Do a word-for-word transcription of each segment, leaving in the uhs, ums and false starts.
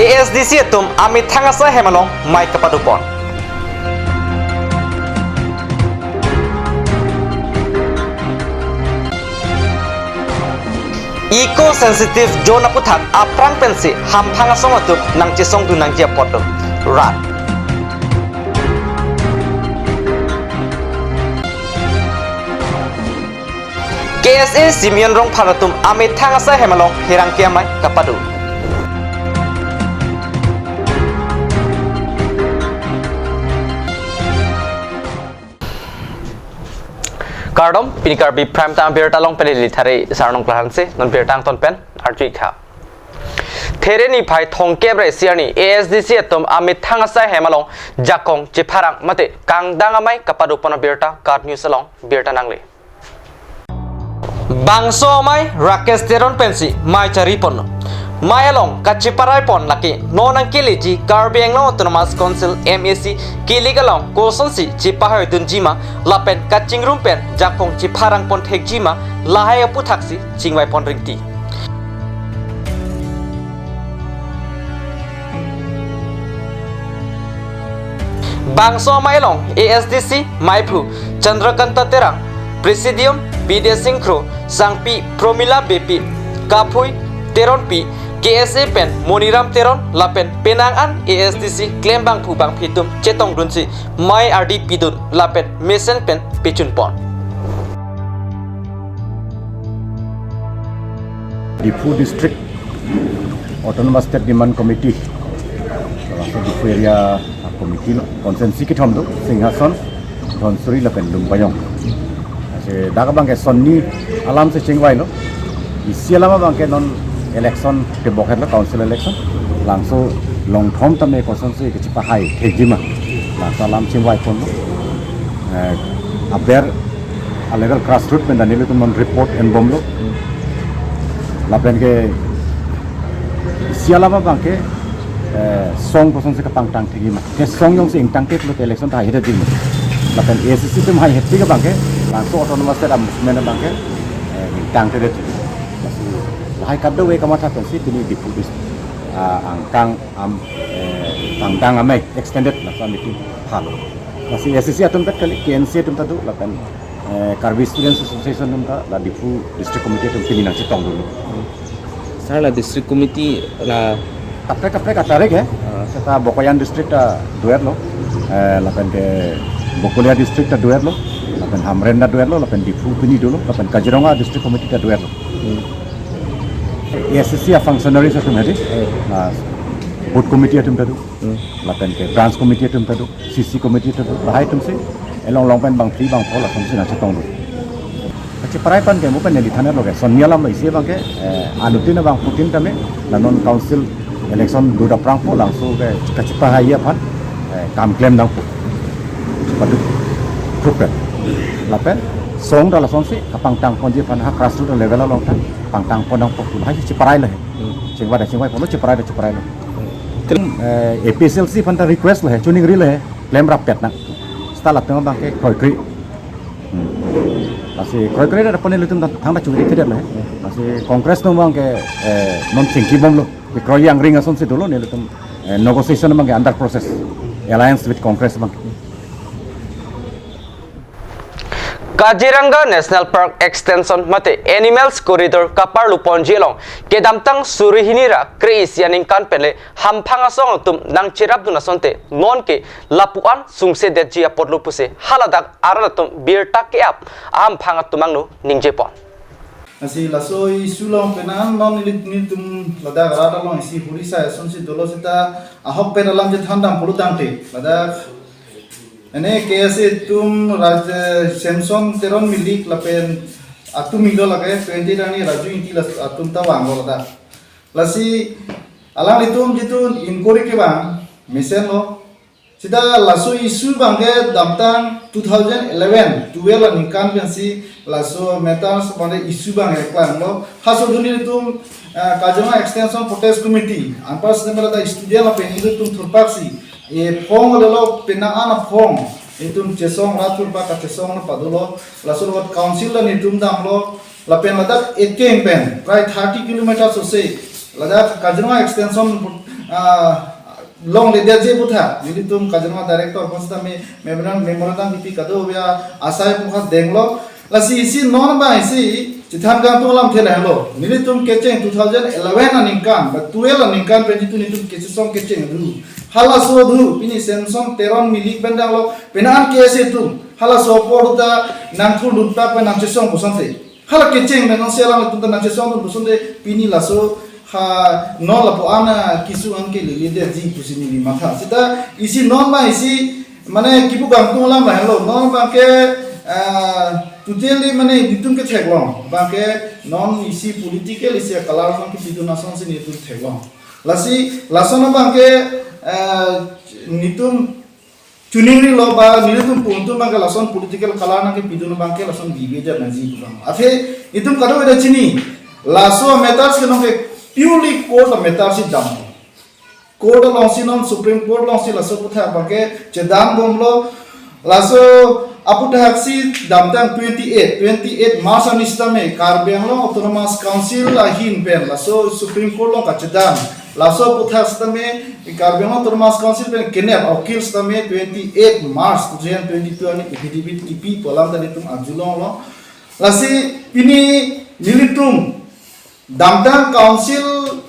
A S D C atum amethang asai hem along mei kapado pon. Eco sensitive zone aputhak aphrang pensi hamphang asong atum nangchesongdun nangji apot lo rat. K S A Simeon Rongphar atum amethang asai hem along hirang ke amei kapado. Kardom, pini Karbi Prime Time birta along pen neli Thare Sarnong Klahanse, non birta angton pen arju-ik tha. There niphai thomkep ra isi arni A S D C atum amethang asai hem along jakong chepharang mate kangdang amei kapado pon abirta KAT News along birta nangle. Bangso amei Rakesh Teron pensi mei chari ponlo. Mei along kacheparai pon lake non nangkeleji Karbi Anglong Autonomous Council M A C kilik along kosonsi chepahaidunji ma lapen kachingrum pen jakong chepharang pon thekji ma lahai aputhak si chingvai pon ringti. Bangso amei along A S D C meiphu Chandrakanta Terang, Presidium Bidya Sing Kro, Sangpi Promila Beypi, Kaphui Teronpi, K S A pen Moniram Teron lapen penang an A S D C klembangphu bangphi atum chetongdunsi mei ardi pidun lapen mesen pen pechun pon. Diphu District Autonomous State Demand Committee, so Diphu Area Committee lo, constituency kethom do, Singhason, Dhansiri lapen Lumbajong. Lasi dak abangke sonni alam si chingvailo. Isi alam abangke non election tebok hetlo, council election. Langso longthom tame kosonsi kachepahai thekji ma, langso alam chingvai ponlo. Eh, aber a level grassroot pen ta nelitum non report enbomlo. Lapen ke isi alam abangke, eh, song kosonsi kapangtang thekji ma. Ke song jongsi ingtang theklo te election ta haihedet ding. Lapen A S D C atum haihet tik abangke, langso Autonomous State a movement abangke, eh, ingtang thedet. Lasi lahai kadokave kamatha pensi pini Diphu Dis-, ah, angkang am, eh, kangdang amei extended laso meeting phalo. Lasi A S D C atum pet kali, K N C atum ta do, lapen, eh, Karbi Students Association atum ta, la Diphu District Committee atum pini nangchetongdunlo. Sir, la District Committee la kaprek kaprek atarik he. Ah. Seta Bokajan District ta do-etlo. Eh, lapen ke Bokolia District ta do-etlo. Lapen Hamren ta do-etlo. Lapen Diphu pini dolo. Lapen Kaziranga District Committee ta do-etlo. Hmm. A S D C a functionaries atum hedi. Eh. Ah, booth committee atum ta do. Hmm. Lapen ke branch committee atum ta do. C C committee ta do. Lahai atum si along along pen bangphli bangpho atum si nangchetonglo. Kacheparai pon ke mo pen neli than-etlo ke. Sonni alam lo isi abangke, eh, anuttin abangphutin tame, la non council election do dak prangpo langso ke kachepahai aphan, eh, kam klem nangpo. Patut thupet. Lapen song ta lasonsi kapangtang ponji aphan ha grassroot level along ta pangtang pon nangpo. Lahai si cheparai lo he. Hmm. Chingvai ta chingvai ponlo, cheparai ta cheparai lo. Hmm. Eh, A P H L C aphan ta request lo he, choningri lo he, klem rappet nang. Seta latum abangke kroikre. Hmm. Lasi kroikre ta pon nelitum ta thangta chongri thedet lo he. Lasi Congress atum abangke, eh, non chingkibomlo. Ke kroi angring asonsi dolo, nelitum, eh, negotiation abangke under process. Alliance with Congress abangke. Kaziranga National Park Extension mate Animals Corridor kaparlu ponji along kedamtang suri hini ra kre-isi aningkan pen le hamphang asong atum nangcherapdun asonte non ke lapu-an sungsedetji apotlo pusi haladak arat atum birta ke-ap ahamphang atum angno ningje pon. Lasi laso issue along penang non neli, nelitum ladak arat along isi huri sai asonsi dolo seta ahokpet alam chethandam pulo tangte ladak ene K S A atum Raj, eh, Samson Teron Milik lapen atum ilo lake twenty tani Raju Ingti las-, atum ta vanglo ladak. Lasi alanglitum jitu inquiry kevang mesenlo. Seta laso issue abangke damtang two thousand eleven twelve aningkan pensi laso matters abangke issue abangke klanglo. Halaso adim nelitum, eh, Kaziranga Extension Protest Committee, anpar setemela ta student lapen ilitum thurpaksi, eh, phong lelo penang an aphong, itum chesong rat thurpak kachesong na padolo, laso labat council ta nelitum damlo, lapen ladak ekeng pen, prai thirty kilometers ose, ladak Kaziranga Extension ah, longledetji aphuthak nelitum Kaziranga director aphan sitame memorandum, memorandum kipi kadokave asai aphuthak denglo. Lasi isi non abang isi chethan kangtung alamthe lahelo. Nelitum kecheng two thousand eleven aningkan ba twelve aningkan pen jitu nelitum kechesong kecheng do. Halaso do pini Samson Teron Milik pen danglo, penang K S A atum halaso apor ta nangthurdun ta pen nangchesong pusonte. Hala kecheng pen nangsi alanglitum ta nangchesongdun pusonte, pini laso ha non lapu-an akesung an ke lele detji pusi neli matha. Seta isi non abang isi mane kipu kangtung alam lahelo. Non abangke, ah, totally mane nelitum ketheklong abangke non isi political isi a-color abangke pidun asonsi nelitum theklong. Lasi lason abangke, ah, nelitum chuningrilo ba nelitum pu atum abangke lason political color nangkepidun abangke lason bibe jat nangji pu abang. Athe itum kadokave ta chini. Laso matters ke nonke purely court matters si dam. Court alongsi non Supreme Court alongsi laso aphuthak abangke chedambomlo. Laso aphuthak si damtang twenty-eight, twenty-eight March arni sitame Karbi Anglong Autonomous Council ahin pen laso Supreme Court along kachedam. Laso aphuthak sitame Karbi Anglong Autonomous Council pen kenep a-ukil sitame twenty-eight March two thousand twenty-two arni affidavit kipi pu alam ta nelitum arjulonglo. Lasi pini nelitum damtang council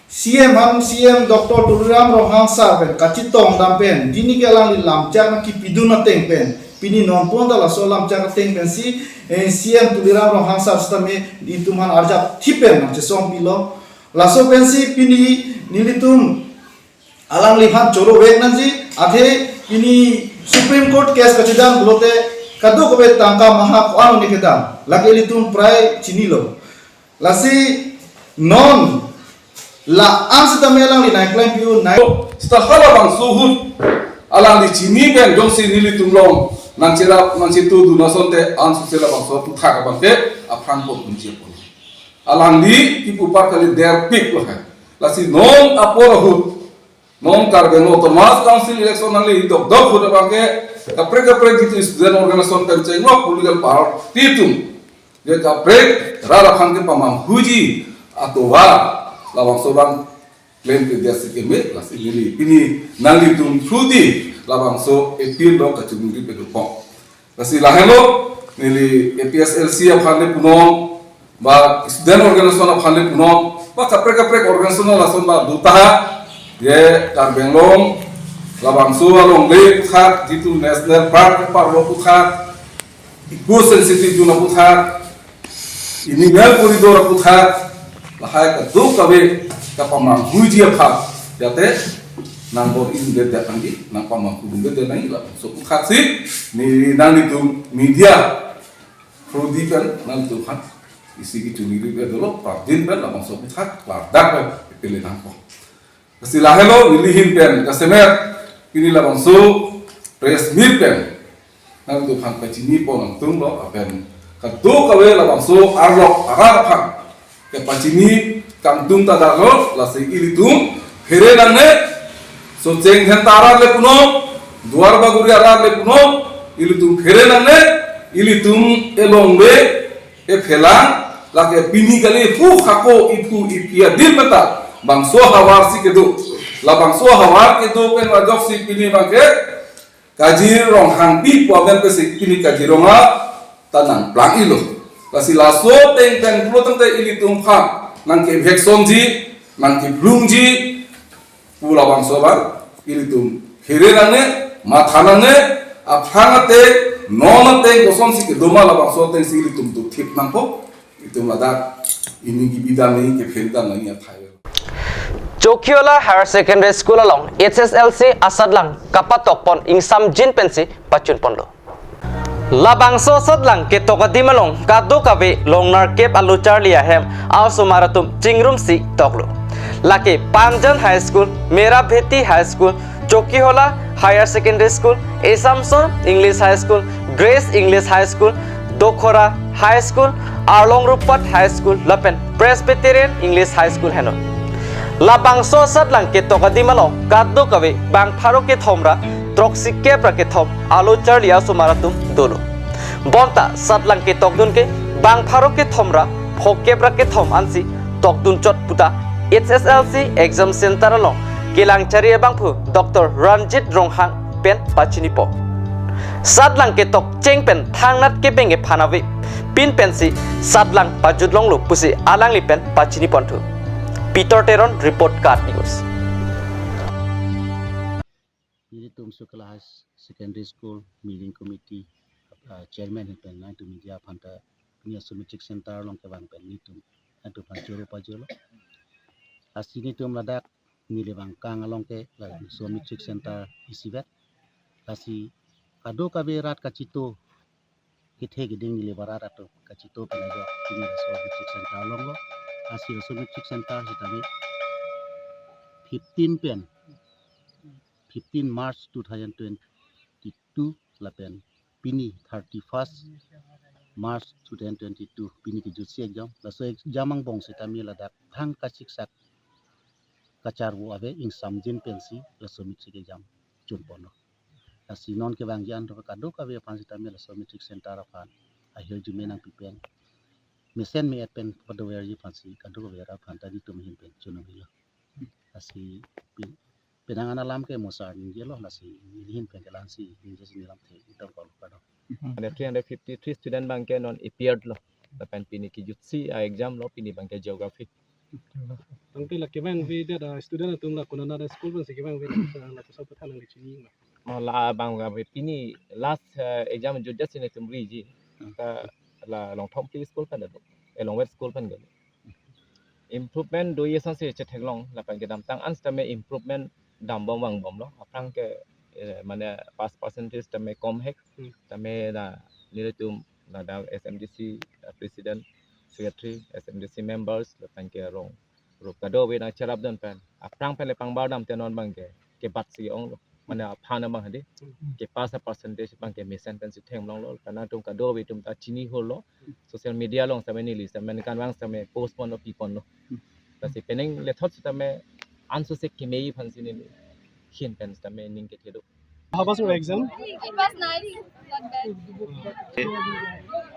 C M han, C M Doctor Tuliram Ronghang sir pen kachetongdam pen, pini ke alangli lamchak nangkepidun ateng pen, pini nonpon ta laso lamchak ateng pensi, eh, C M Tuliram Ronghang sir sitame nelitum aphan arjap thip pen nangchesongpilo. Laso pensi pini nelitum alangliphan chorovek nangji, athe pini Supreme Court case kachedam pulote kadokave tangka maha ko-an ne kedam, lake ilitum prai chinilo. Lasi non la-an sitame alangli nangklem pi-un nai. Seta halabangso ahut alangli chini pen jongsi nelitum along nangcherap nangchetudun asonte ansose labangso aphuthak abangke aphrang pot punji apot. Alangli kipu apar kali derpiklo hai. Lasi non apor ahut, non Karbi Anglong Autonomous Council election nangli dokdok ahut abangke kaprek kaprek jitu student organization pen chenglok political party atum, je kaprek rat aphan kepamanghuji atovar labangso abang klemkledet si keme, lasi neli pini nanglitum through di labangso appeal lo kachungripedetpo. Lasi lahelo neli A P S L C aphan le punon, ba student organization aphan le punon, ba kaprek kaprek organization lason ba do taha, je Karbi Anglong labangso alongle aphuthak, jitu National Park ke parlo aphuthak, eco sensitive zone aphuthak, animal corridor aphuthak, lahai kadokave kapamanghuiji aphan, jate nangbor-idet nangji, nangpamanghu-idet nangji, labangso aphuthak si neli nanglitum media through di pen nanglitum aphan isi kachungripedetlo, pardin pen labangso aphuthak klardak pen pele nangpo. Lasi lahelo neli ahin pen kasemet pini labangso press meet pen nanglitum aphan pachini pon kangtunglo, lapen kadokave labangso arlok arat aphan kepachini kangtung ta darlo, lasi ilitum phere nangne, Socheng Dhenta arat le punon, Duar Bagori arat le punon, ilitum phere nangne, ilitum elongle ephelang, lake pini kali pu hako iphu ipi adim meta bangso ahavar si kedo. Labangso ahavar kedo pen ajoksi pini abangke Kajir Ronghangpi pu amen pensi pini Kajir Rongha ta nangplang-ilo. Lasi laso ateng pen pulo tangte ilitum aphan nangkevek sonji, nangkeplungji pu labangso abang ilitum phere nangne, matha nangne, aphrang ateng, non ateng kosonsi kedo ma labangso atengsi ilitum do thip nangpo, itum ladak ining kebidam nangji, kepheridam nangji athai. Chokiola Higher Secondary School along H S L C asatlang kapatokpon ingsamjin pensi pachunponlo. Labangso asatlang ketok adim along kadokave long nerkep alo charli ahem a-osomar atum chingrumsi toklo. Lake Panjan High School, Mera Bheti High School, Chokiola Higher Secondary School, Assumption English High School, Grace English High School, Dokhora High School, Arlong Rupat High School lapen Presbyterian English High School henlo. Labangso asatlang ketok adim along kadokave bang pharo kethom ra throksi kep ra kethom alo charli a-osomar atum dolo. Bonta asatlang ketokdun ke bang pharo kethom ra phokep ra kethom ansi tokdunchot puta H S L C exam center along Kelangchari abangphu Doctor Ranjit Ronghang pen pachinipo. Satlang ketok cheng pen thangnat kebeng ephan ave, pin pensi satlang pajutlonglo pusi alangli pen pachiniponthu. Peter Teron report, KAT News. Nelitum Sukla High Secondary School Meeting Committee, uh, Chairman pen nangtum media aphanta pini aso matric center along kevang pen nelitum nangtum aphan choro pajolo. Lasi nelitum ladak neli bangkang along ke laso matric center isivet. Lasi kadokave rat kachito, kethe keding neli barat atum kachito pen ajo pini laso matric center along lo. Lasi laso matric center sitame fifteen pen, fifteen March two thousand twenty-two lapen pini thirty-first March two thousand twenty-two, pini kejutsi exam. Laso exam angbong sitame ladak thang kasiksak kacharvo ave, ingsamjin pensi laso matric exam chunponlo. Lasi non kevangji an kadokave aphan sitame laso matric center aphan ahirjume nangpipen, mesen me-et pen padoverji aphansi kadokave arat aphanta nelitum ahin pen chonong hilo. Lasi pi-, penang an alam ke mo sir ningjelo, lasi neli ahin pen ke la-ansi ningjesi neli lamthe itum kol kado. Mane three hundred fifty-three student abangke non appeared lo. Lapen pini kejutsi a-exam lo, pini abangke geography. Tangte la kevangvedet a-student atum la konat a-school pensi kevangvedet, ah, lapuson aphuthak nangli chini ma? Oh, labang kave pini last, eh, exam jutjatsi nelitum riji. Hmm. Ta la Longthompi school pen do. Eh, Longvet school pen do. Improvement do ye sansi chetheklong, lapen kedamtang an sitame improvement dambom vangbomlo. Aphrang ke, eh, mane pass percentage sitame komhek. Hmm. Sitame la nelitum ladak S M D C, eh, president, secretary, S M D C members, lapen ke rong rup kadokave nangcherapdun pen, aphrang pen le pangbardamte non abangke kebatsi onglo. Mane aphan abang hadi, kepass a-percentage abangke mesen pensi theklonglo. Lapen nangtum kadokave atum ta chini holo. Social media along sitame neli sitame ningkan vang sitame post ponlo, piponlo. Lasi penang lethot sitame ansose kemei aphansi neli ahin pen sitame ning kethe do. How was your exam? It was nice, not bad.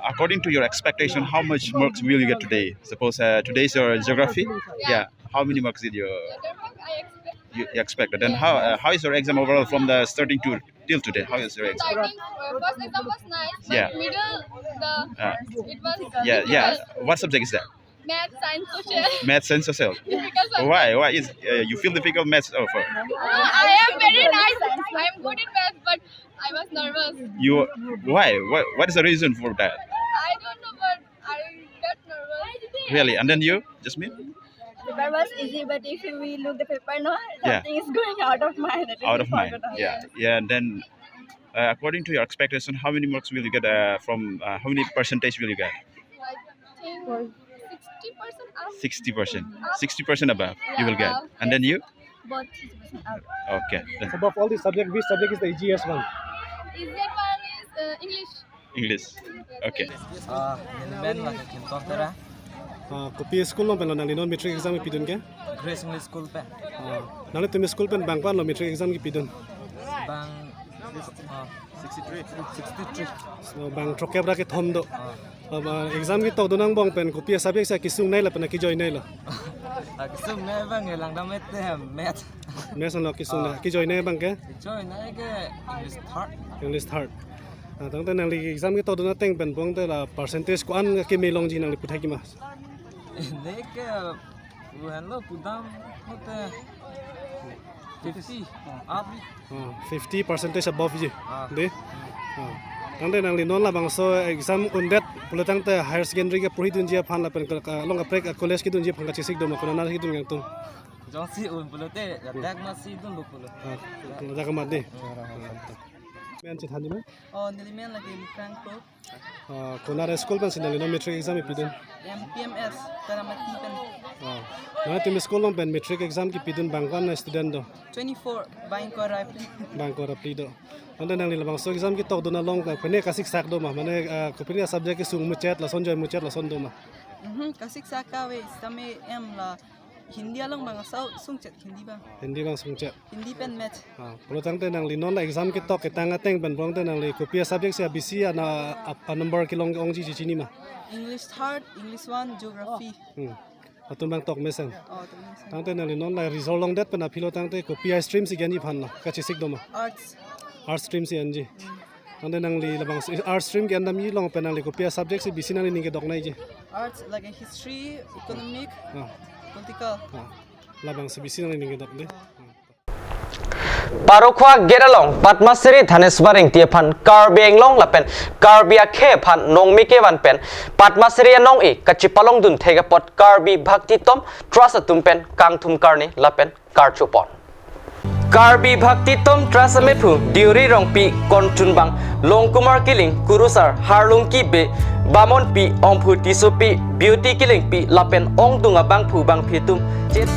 According to your expectation, how much marks will you get today? Suppose, uh, today is your geography. Yeah. Yeah. How many marks did you, Geography, I expect you, you expect? Then how, uh, how is your exam overall from the starting to till today? How is your exam? Starting, uh, first exam was nice, but, yeah, middle, the, uh, it was, yeah, yeah, difficult. What subject is that? Math, science, social. Math, science, social. Difficult subject. Why? Why is, uh, you feel difficult maths? Oh, for... Uh, I am very nice. I am good in math, but I was nervous. You, why? What, what is the reason for that? I don't know, but I got nervous. Really? And then you, Jasmine? The paper was easy, but if we look the paper, no, yeah, something is going out of mind. That is... Out of mind. Forgotten. Yeah. Yes. Yeah. And then, uh, according to your expectation, how many marks will you get, uh, from, uh, how many percentage will you get? I think sixty percent up. Sixty percent. Up. Sixty percent above you will get. Yeah, up. And then you? Both sixty percent up. Okay. Then above all the subject, which subject is the easiest one? Easiest one is, uh, English. English. Okay. Ah, neli men la Khimtom Terang. Ah, kopi school along pen lo nangli non matric exam kepidun ke? Grace English School pen. Ah, nanglitum school pen bang ko-an lo matric exam kepidun? Bang, ah, sixty-three. Sixty-three. So, bang throkkep ra kethom do. Ah. Aba exam ketokdun angbong pen kopi a-subject si kesungnei lapen kejoinei lo? Ah, kesungnei abang ke langdam et, eh, math. Maths lo kesungnei. Ah. Kejoinei abangke? Kejoinei ke English third. English third. Ah, tangte nangli exam ketokdun ateng pen pulote la percentage ko-an keme longji nangli puthekji ma? Neke, bu henlo pudam, hote fifty up. Oh, fifty percentage above ji. Ah. Dei? Ah. Tangte nangli non labangso exam undet pulo tangte higher secondary keporhidunji aphan lapen ke, ke, along kaprek, eh, college kedunji aphan kachesik do ma, konat kedun nangtum? Jongsi un pulote, ya, dak masi dunlo pulo. Ah, dak amat dei. Hmm. Men chethanji ma? Oh, neli men lake Lukrang Kro. Ah, konat a-school pensi nangli non matric exam kepidun? M P M S, Karamati pen. Ah. Nangtum school along pen matric exam kepidun bang ko-an student do? Twenty-four, bang ingkoi ra phli. Bang ingkoi ra phli do. Tangte nangli labangso exam ketokdun along ke pine kasiksak do ma? Mane, ah, kopine subject kesung muchot lason joi muchot lason do ma? Mhm, kasiksak kave, sitame em la Hindi along bang asau sungchet, Hindi bang. Hindi bang sungchet. Hindi pen math. Ah, pulo tangte nangli non la exam ketok ketang ateng pen pulote nangli kopi a-subject si abisi ana ap-, a-number kelong ongji chechini ma? English third, English one, geography. Hmm. Atum abang tok mesen. Oh, tok mesen. Tangte nangli non la result longdet pen aphi lo tangte kopi a stream si ke-enji aphan lo? Kachesik doma? Arts. Arts stream si enji. Tangte nangli labangso arts stream ke-endamji along pen nangli kopi a subject si bisi nangli ning kedok nangji? Arts, like history, economic, ah, political. Ah, labangso bisi nangli ning kedok de. Parokhowa gate along Padma Shri Dhaneswar Engti aphan Karbi Anglong lapen Karbi akhei aphan nongme kevan pen Padma Shri anong-e kachepalongdun thek apot Karbi Bhaktitom Trust atum pen kangthum karne lapen karchopon. Karbi Bhaktitom Trust amephu Deuri Rongpi, Konchunbang, Longkumar Killing, Kurusar, Harlungki Bey, Bamonpi, Ongphu Tissopi, Beauty Killingpi lapen ongdung abangphu bangphi atum chet.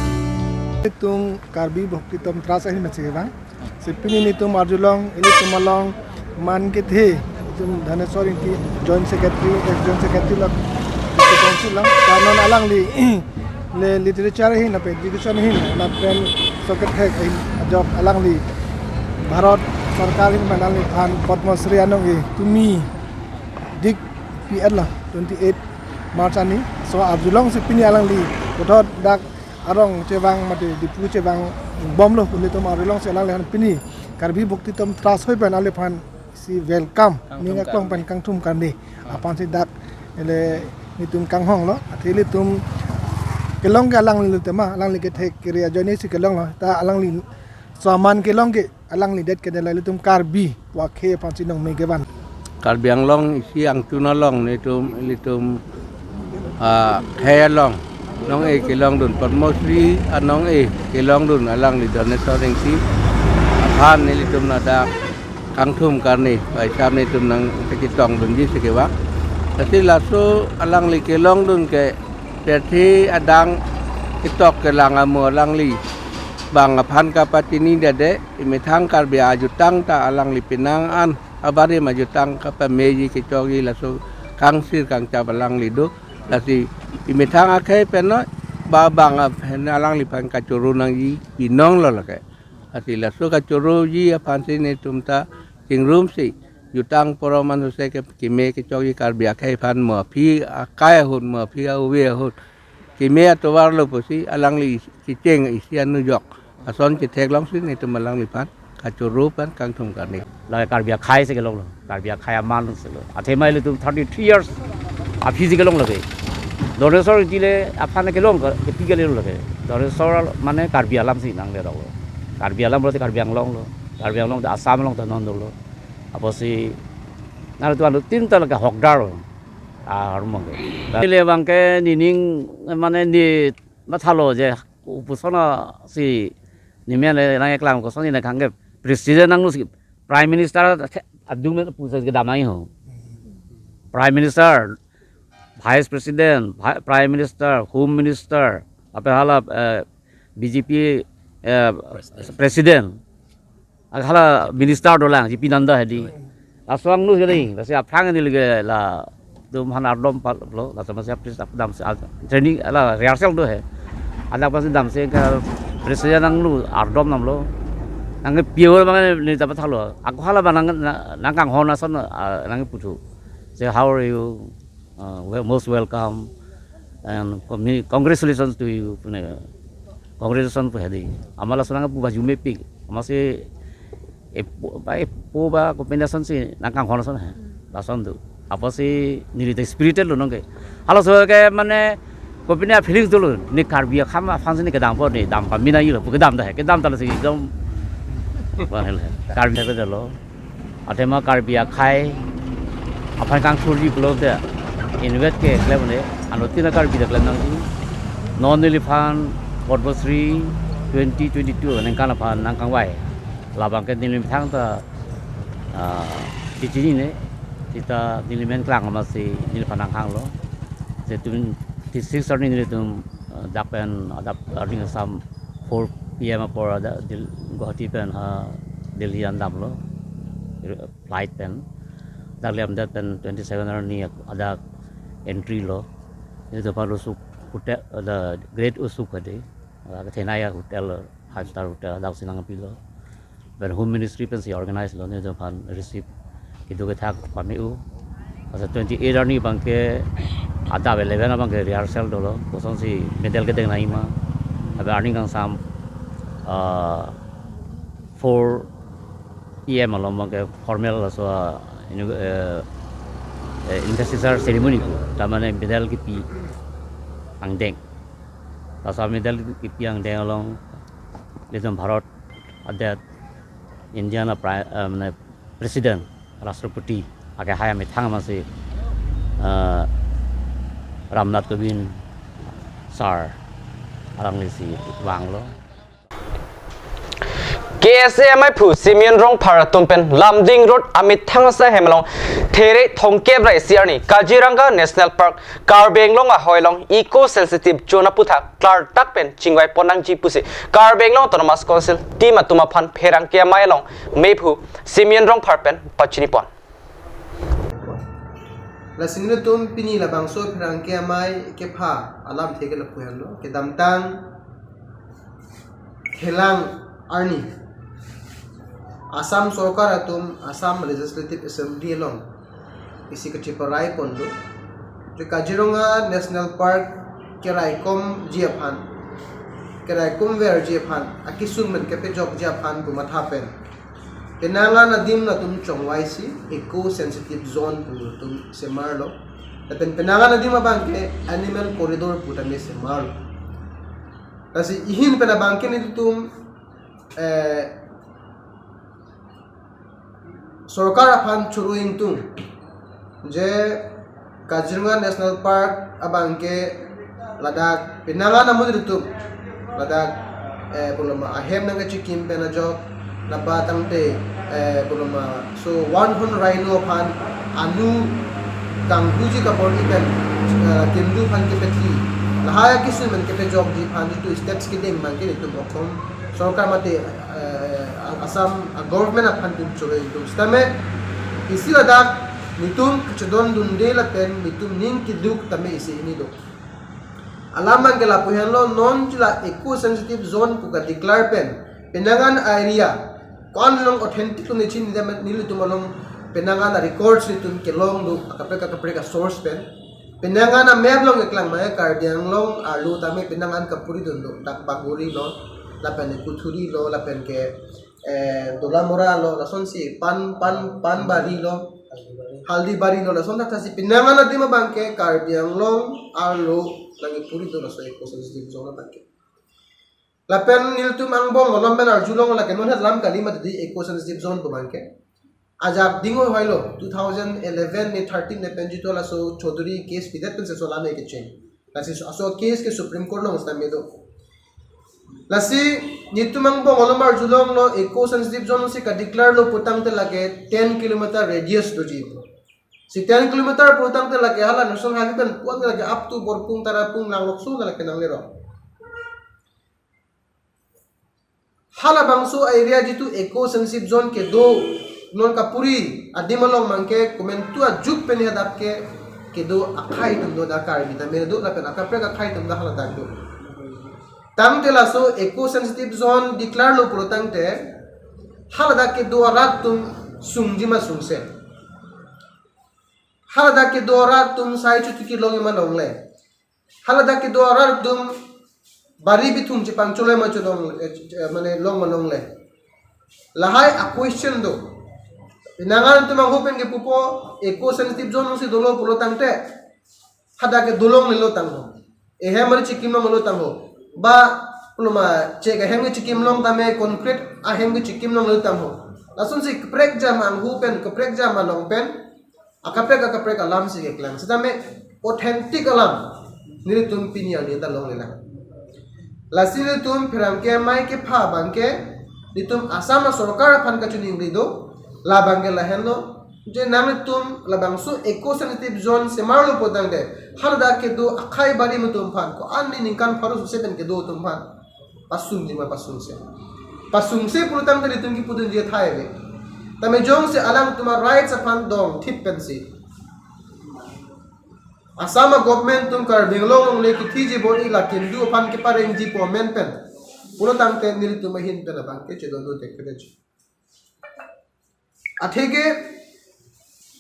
Itum Karbi Bhaktitom Trust ahin masi bang. Si pini nelitum arjulong, ilitum along man kethe, itum Dhaneswar Engti Joint Secretary, ex Joint Secretary lo, Council lo. Kanon alangli le literature ahin, lapen education ahin, lapen socket thek ahin ajok alangli Bharat Sarkar ahin alangli aphan Padma Shri anong-e tumi dik P L lo, twenty-eight March arni. So arjulong si pini alangli puthot dak arong chevang mate Diphu chevang bomlo, ilitum arjulong si alangli aphan pini Karbi Bhaktitom Trust hoi pen alangli aphan si welcome, kangthum ning aklong karne, pen kangthum karne. Ah. Aphan si dak ele nelitum kanghong lo, athe ilitum kelong ke alangli lo tema, alangli kethek kere ajoine si kelong lo, ta alangli soman kelong ke alangli det ke de la ilitum Karbi akhei aphan si nongme kevan. Karbi Anglong isi angtun along nelitum, ilitum, ah, khei along nong-e kelongdun, Padma Shri anong-e kelongdun alangli Dhaneswar Engti aphan nelitum ladak kangthum karne, paisa nelitum nangkachetongdunji si kevang. Lasi laso alangli kelongdun ke pirthe adang ketok kelang amo alangli bang aphan kapachini dade, imethang Karbi ajutang ta alangli penang an abarim ajutang kapameji kechokji laso kangsir kangchap alangli do. Lasi imethang akhei pen noi, ba bang aphan alangliphan kachoro nangji pinong lo lake. Lasi laso kachoroji aphan si nelitum ta chingrumsi jutang porom anuse ke keme kechokji Karbi akhei aphan mo aphi akai ahut, mo aphi ave ahut, keme atovar lo pusi alangli kecheng isi anujok ason chetheklongsi nelitum alangliphan kachoro pen kangthum karne. La Karbi akhei si kelong lo, Karbi akhei aman si lo. Athema ilitum thirty-three years aphi si kelong lake. Dhaneswar Engti le aphan kelong ke, keti ke le lo lake. Dhaneswar mane Karbi alam si nanglerok lo. Karbi alam pulote Karbi Anglong lo. Karbi Anglong ta Assam along ta non dolo. Apotsi nangtum anuttin ta lake hokdar lo. Ah, arumang ke. Neli abang ke nening mane ne mathalo je upuson si nemen le nangkeklang koson ne kangke President nangno si Prime Minister adung me pusa kedam nangji ho. Prime Minister, Vice President, Vi-, Prime Minister, Home Minister, lapen hala, eh, B J P, eh, President. Hala minister dolang, J P Nanda hedi. Laso angno si dei, lasi aphrang neli ke latum aphan ardom palo, laso masi apris apdam si al-, training, la rehearsal do he. Adak pasi damsi ke President nangno ardom damlo. Nangkepi abang ne ta pathalo. Ako hala abang nang, nang, nangkanghon ason, ah, nangkeputhu. Say, "How are you?" Uh, well, most welcome and commi-, congratulations to you, pune, congratulations pu hedi. Amat laso nangpu baju mepik. Amatsi epo ba, epo ba kopi ason si nangkanghon ason he. Lason do. Apotsi neli ta spirited lo nonke. Halaso ke mane kopi a-feelings dolo. Ne Karbi akhei aphan si ne kedampo, ne dam pame nangji lo. Pu kedam ta he. Kedam ta lasi ekdom. Wah, he, he. Karbi ta lo. Athema Karbi akhei aphan kangthurji pulote inutvet ke klem ne, anuttin a-Karbi ta klem nangji. Non neliphan Padma Shri twenty twenty-two aningkan aphan nangkangvai. Labang ke neli methang ta, ah, kechinine, seta neli men klang amatsi neliphan nanghanglo. Seta twenty-six arni nelitum, ah, dak pen adap arni asam four P M apor adak Dil-, Guwahati pen ha Delhi an damlo. Flight pen. Dak liam det pen twenty-seven arni ak-, adak entry lo. Itu pa lo suk hotel, ada Great Usuk hedi. Ada thenei a-hotel, five star hotel, dak si nangpilo. Pen Home Ministry pensi organize lo, nelitum aphan receive kedo kethak pame-o. Asa twenty-eight arni abang ke Adap eleven abangke rehearsal dolo, kosonsi medal kedeng nangji ma. Abe arni kangsam, ah, four A M along abangke formal laso, ah, inu-, eh, eh, investiture ceremony pu, ta mane medal kipi angdeng. Laso medal kipi angdeng along, ilitum Bharat adet, India a Pri-, eh, mane President, Rashtrapati, akehai amethang amatsi, eh, Ramnath Kovind sir alanglisi vanglo. K S A M I phu Simeon Rongphar atum pen Lumding Road amethang asai hem along There Thongkep Rai isi arni Kaziranga National Park Karbi Anglong ahoi along eco sensitive zone aputhak klardak pen chingvai pon nangji pusi Karbi Anglong Autonomous Council team atum aphan pherangke amei along mephu Simeon Rongphar pen pachini pon. Lasi nelitum pini labangso pherangke amei kepha alamthe ke lapu henlo, kedamtang Thelang arni Assam Sorkar atum Assam Legislative Assembly along isi kachiparai pon do. Je Kaziranga National Park keraikomji aphan, keraikomverji aphan, akesung pen kepejokji aphan pu matha pen, penang an adim latum chongvaisi eco sensitive zone pu latum semarlo. Lapen penang an adim abangke animal corridor pu tame semarlo. Lasi ihin pen abangke nelitum, eh, sorkar aphan choro ingtung je Kaziranga National Park abangke ladak penang an amonit atum, ladak, eh, puloma ahem nangkachikim pen ajok, laba tangte, eh, puloma so one horn rhino aphan anu kanghuji kabor-i pen, eh, kindu aphan kepethi, lahai akesung pen kepejokji aphan jitu steps kedeng abangke nelitum okom sorkar mate, eh, Assam, eh, government aphan tum choro ingtung. Sitame isi ladak nelitum kachedondunde lapen nelitum ning keduk tame isi hini do. Alam abangke lapu henlo, non jila eco sensitive zone pu kadeclare pen penang an area ko-an along authentic lo ne chinine, nelitum along penang an records nelitum kelong do, akaprek akaprek asource pen. Penang an amap along keklang ma, Karbi Anglong arlo tame penang an kapuri dun do, dak Bagori lo, lapen Kuthuri lo, lapen ke, eh, Dolamara lo, lasonsi Pan, Pan, Panbari lo, Haldibari lo, lason thakthaksi penang an adim abangke Karbi Anglong arlo nangkepuri do laso eco sensitive zone abangke. Lapen nelitum angbong malom pen arjulong lake non het lam kali mati eco sensitive zone pu abangke. Ajak dingoi hoilo, two thousand eleven ne thirteen ne pen jitu laso Chaudhary case pidet pensi so lam kecheng. Lasi so, so case ke Supreme Court along sitame do. Lasi nelitum angbong malom arjulonglo, eco sensitive zone si kadeclare lo pulotangte lake ten kilometer radius doji. Si ten kilometer pulotangte lake hala National Highway pen pu-an lake up to Borpung, Tarapung, Langlokso lake nanglelo. Halabangso area jitu eco sensitive zone kedo, non kapuri adim along abangke komantu ajuk pen hadak ke kedo akhai atum do, dak Karbi tame do, lapen akaprek akhai atum dak haladak do. Tangte laso eco sensitive zone declare lo pulotangte haladak kedo arat atum sungji ma sungse. Haladak kedo arat atum sai chuti kelongji ma longle. Haladak kedo arat atum bari bithung chepangcholo ma cholong, eh, eh, mane long ma longle. Lahai a-question do. Penang an nelitum angho pen kepupo, eco sensitive zone si dolo pulotangte hadak ke dolonglelo tangho. Ehem ari chikim longlelo tangho. Ba puloma chek ahem ke chikim long tame, concrete ahem ke chikim longlelo tangho. Lasonsi kaprek jam angho pen, kaprek jam along pen akaprek akaprek alam si keklang. Sitame authentic alam nelitum pini arni ta longlelang. Lasi nelitum pherangke amei kepha abangke nelitum Assam asorkar aphan kachiningri do, labangke lahenlo, je nanglitum labangso eco sensitive zone semarlo pulotangte haladak kedo akhai bari atum aphan, ko-an ni ningkan pharo suse pen kedo atum aphan pasungji ma pasungse. Pasungse pulotangte nelitum kipudunji athai ave. Tame jongsi alangtum a-rights aphan dongthip pensi Assam a-government atum Karbi Anglong alongle kithiji bor-i la kindu aphan keparengji pu amen pen pulotangte nelitum ahin pen abangke chedondun thektheji. Atheke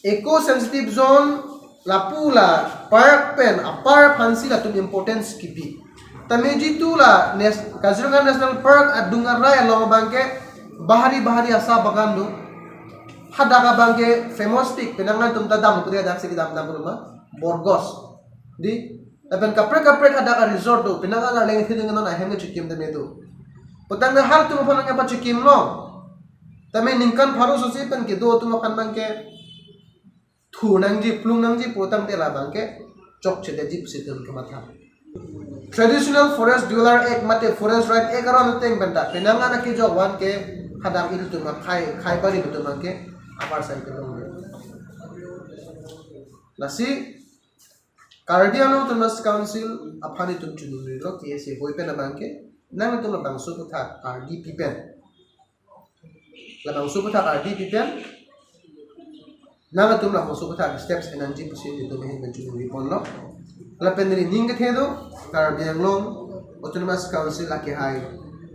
eco sensitive zone Lapu la park pen apar aphansi latum importance kibi. Tame jitu la Nas-, Kaziranga National Park adung arai along abangke bahari bahari asa bagan do. Hadak abangke famous tik, penang atum ta dam pute hadak si kedam dam rumah Borgos. Di, lapen kaprek kaprek hadak a-resort do, penang alar leng thiding non ahem ke chikim tame do. Putang na halatum aphan nangkepachikim long. Tame ningkan pharo sosi pen kedo atum aphan abangke thu nangji, plung nangji putangte labangke chokche detji pusi itum kematha. Traditional Forest Dweller Act mate Forest Right Act aron ateng pen ta penang an akejok van ke hadak ilitum akhei, khei bari ilitum ke apar sai kelong. Lasi Karbi Anglong Autonomous Council aphan itum chiningrilo, K S A hoi pen abangke nangtum labangso aputhak ardi pipen, labangso aputhak ardi pipen nangtum labangso aputhak steps enangji pusi itum ahin pen chiningri ponlo. Lapen neli ning kethe do, Karbi Anglong Autonomous Council akehai,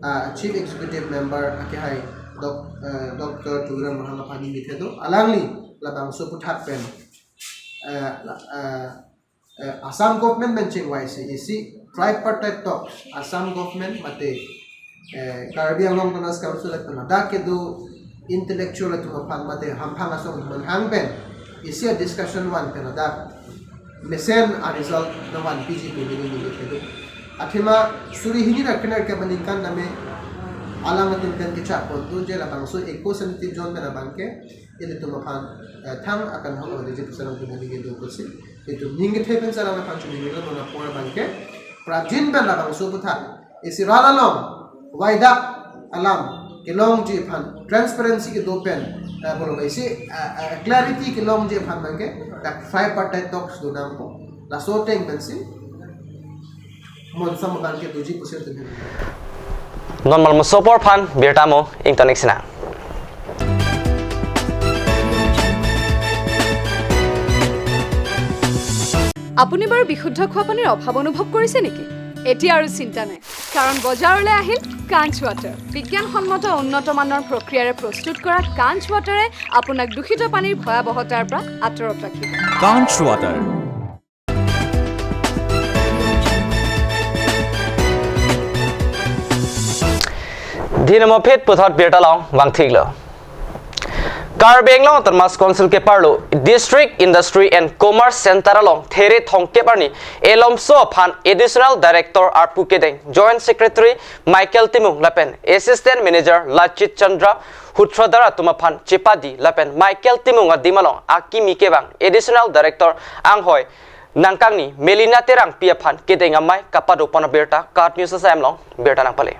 ah, Chief Executive Member akehai, Doc-, eh, Doctor Tuliram Ronghang aphan ning kethe do, alangli labangso aputhak pen, eh, la-, eh, eh, Assam government pen chingvaisi isi tripartite talks, Assam government mate, eh, Karbi Anglong Autonomous Council lapen ladak kedo intellectual atum aphan mate hamphang asong atum aphan hang pen isi a-discussion van pen ladak mesen a-result nangvanpiji pu neli ning kethe do. Athema suri hini ra kre-nerkep aningkan tame alang atum pen kechak pon tu je labangso eco sensitive zone pen abangke ilitum aphan, eh, thang akanghon aveji pusi alang tum ning kedo pusi itum ning kethe pen si alang aphan chiningrilo. Non apor abangke prapjin pen labangso aputhak isi rat along waidak alam kelongji aphan, transparency kedo pen, eh, bolo isi, eh, eh, clarity kelongji aphan abangke dak tripartite talks do nangpo. Laso ateng pensi monsam abangke doji pusi itum. Non malomso apor aphan birta mo ingtonik sina. আপুনি বাৰু বিশুদ্ধ খোৱা পানীৰ অভাৱ অনুভৱ কৰিছে নেকি? এতিয়া আৰু চিন্তা নাই, কাৰণ বজাৰলৈ আহিল কাঞ্চ ৱাটাৰ। বিজ্ঞানসন্মত উন্নত মানৰ প্ৰক্ৰিয়াৰে প্ৰস্তুত কৰা কাঞ্চ ৱাটাৰে আপোনাক দূষিত পানীৰ ভয়াৱহতাৰ পৰা আঁতৰত ৰাখিব। Kaanch Water. Dhinamophet puthot birta long vangthiklo. Karbi Anglong Autonomous Council keparlo District Industry and Commerce Center along there thongkep arni elomso aphan Additional Director arpu kedeng Joint Secretary Michael Timung lapen Assistant Manager Lachit Chandra Sutradhar atum aphan chepadi lapen Michael Timung adim along akimi kevang Additional Director anghoi nangkangni Melina Terangpi aphan kedeng amei kapado pon abirta KAT News asai along birta nangpale.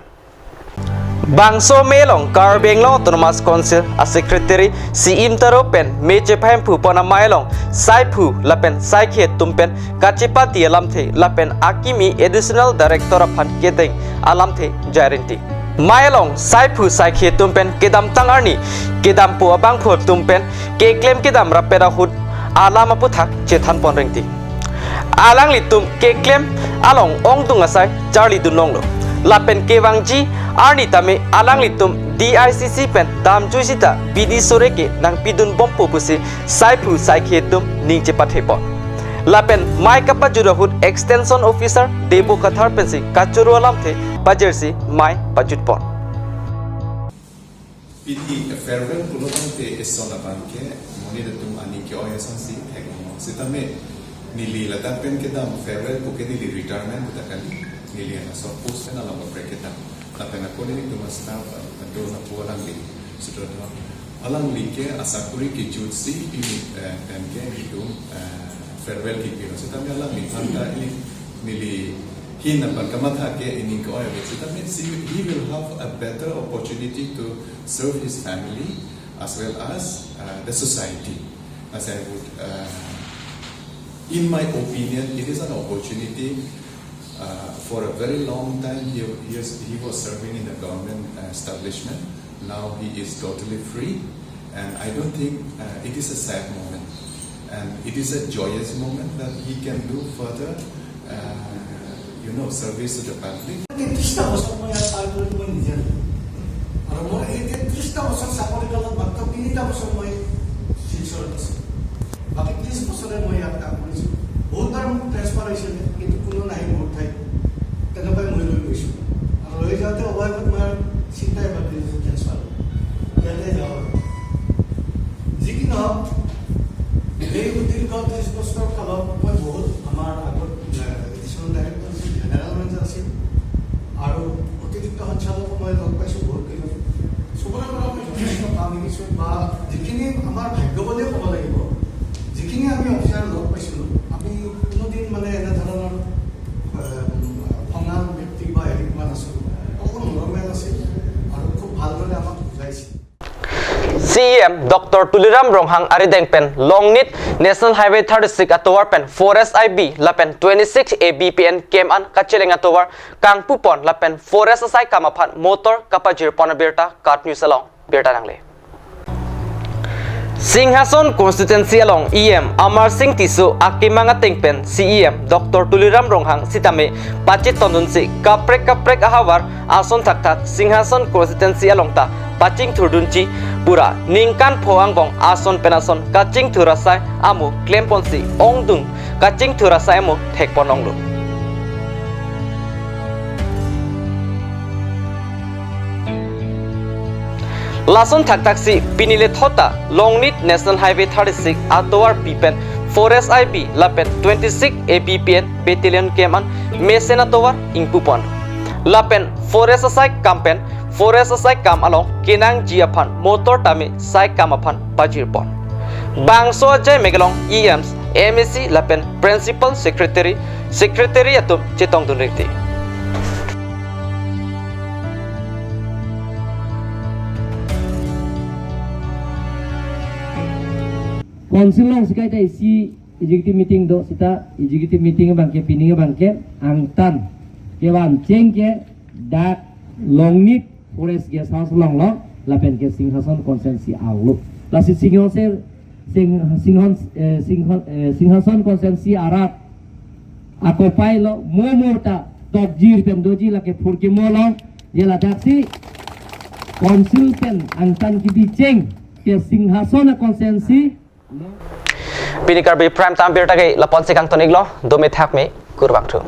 Bangso amei along Karbi Anglong Autonomous Council a Secretary Siim Taro pen mei chephemphu pon amei along saiphu lapen saikhi atum pen kachepadi alamthe lapen akimi Additional Director aphan kedeng alamthe jairinti. Amei along saiphu saikhi atum pen kedamtang arni kedampo abangphu atum pen keklem kedam rapet ahut alam aputhak chethan pon ringti. Alanglitum keklem along ongdung asai charlidun longlo. Lapen kevangji arni tame alanglitum D I C C pen damjui sita bidi sore ke nangpidun bompo pusi saiphu saikhi atum ning chepathe pon. Lapen amei kapajut ahut Extension Officer Debo Kathar pensi kachoro alamthe pajirsi amei pajut pon. Pini farewell pulo tangte eson abangke monit atum aning ke-oi asonsi theklong. Sitame neli ladak pen kedam farewell puke neli retirement puta kali, neli ana sop post pen alam kaprek kedam. Lapen ako nelitum a-staff, ado lapu alangli sudra alangli ke asakuri kejutsi pini, eh, pen ke nelitum, eh, farewell kipilo. Sitame alangliphan ta ili neli hin aphan kamatha ke ining ke-oi ave. Sitame si, he will have a better opportunity to serve his family as well as, uh, the society. As I would, uh, in my opinion, it is an opportunity, uh, for a very long time, he, he is, he was serving in the government, uh, establishment. Now he is totally free, and I don't think, uh, it is a sad moment, and it is a joyous moment that he can do further, uh, you know, service to the public. তেত্ৰিশটা বছৰ মই ইয়াত পাৰ কৰিলো মই নিজে। আৰু মোৰ এই তেত্ৰিশটা বছৰ চাকৰি কালত মাত্ৰ তিনিটা বছৰ মই শিলচৰত আছো। বাকী ত্ৰিশ বছৰে মই ইয়াত কাম কৰিলো। ত্ৰিশ বছৰ কালত মই বহুত আমাৰ আগত এডিশ্যনেল ডাইৰেক্টৰ আছিল, জেনেৰেল মেনেজাৰ আছিল আৰু অতিৰিক্ত সঞ্চালকো মই লগ পাইছোঁ বহুত কেইজন। চবৰে পৰা মই যথেষ্ট কাম শিকিছোঁ বা যিখিনি আমাৰ ভাগ্য বুলিয়ে ক'ব লাগিব, যিখিনি আমি অফিচাৰ লগ পাইছিলোঁ, আমি কোনোদিন মানে এনেধৰণৰ এ, ভঙা ব্যক্তি বা হেৰি পোৱা নাছিলোঁ। সকলো নৰমেল আছিল আৰু খুব ভালদৰে আমাক বুজাইছিল। C E M doctor Tuliram Ronghang arideng pen Longnit National Highway thirty six atovar pen Forest I B lapen twenty six A B P N camp an kacheleng atovar kangpupon lapen forest asai kam aphan motor kapajirpon abirta KAT News along birta nangle. Singhason constituency along E M Amarsing Tisso akemang ateng pen C E M Doctor Tuliram Ronghang sitame pachetongdunsi kaprek kaprek ahavar ason thakthak Singhason constituency along ta pachingthurdunji pura ningkan pho angbong ason pen ason kachingthur asai amo klemponsi ongdung kachingthur asai amo thekpon longlo. Lason thakthak si pini le thota Longnit National Highway thirty six atovar pi pen Forest I B lapen twenty six A B P N Battalion camp an mesen atovar ingpupon. Lapen forest asai kam pen forest asai kam along kenangji aphan motor tame sai kam aphan pajirpon. Bangso ajai megalong E Ms, M A C lapen Principal Secretary, Secretary atum chetongdun rikti. Council along sikai ta isi executive meeting do seta executive meeting abangke pini abangke angtan kevan cheng ke dak Longnit Forest Guest House along lo lapen ke Singhason constituency alo. Lasi Singhason Sing, Singhon, eh, Singhon, eh, Singhason constituency arat akopai lo mo mo ta tokjir pen doji lake phurkimo lo je ladaksi council pen angtan kebi cheng ke Singhason constituency. Pini Karbi Prime Time birta ke laponsi kangton iklo, dome thakme, kurvangthu.